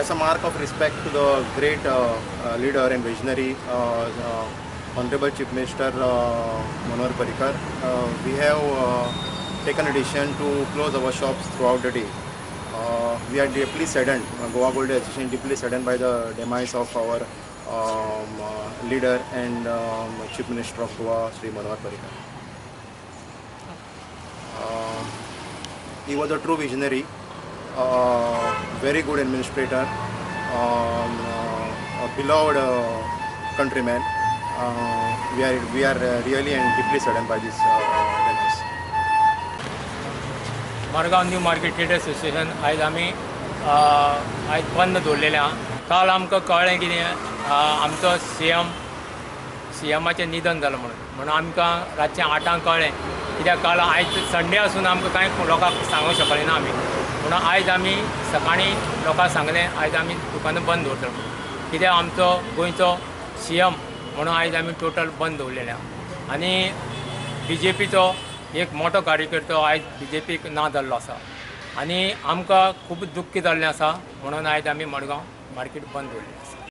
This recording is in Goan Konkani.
As a mark of respect to the great leader and visionary, Honorable Chief Minister Manohar Parrikar, we have taken a decision to close our shops throughout the day. We are deeply saddened, Goa Gold Association deeply saddened by the demise of our leader and Chief Minister of Goa, Shri Manohar Parrikar. He was a true visionary, very good administrator, a beloved countryman. We are really and deeply saddened by this demise. Margao new market trade association आयज आमी आयज बंद दवरलेलें आहा. काल आमकां कळ्ळें कितें, आमचो सी एमाचें निधन जालां म्हणून. म्हणून आमकां रातचें 8 कळ्ळें, कित्याक काल आयज संडे आसून आमकां कांय लोकांक सांगूंक शकलें ना आमी. म्हणून आयज आमी सकाळीं लोकांक सांगलें, आयज आमी दुकानां बंद दवरतले म्हणून, कित्याक आमचो गोंयचो सी एम म्हणून आयज आमी टोटल बंद दवरलेलें आहा. आनी बीजेपीचो एक मोठो कार्यकर्तो आयज बीजेपीक ना जाल्लो आसा आनी आमकां खूब दुख्ख जाल्लें आसा, म्हणून आयज आमी मडगांव मार्केट बंद दवरलें.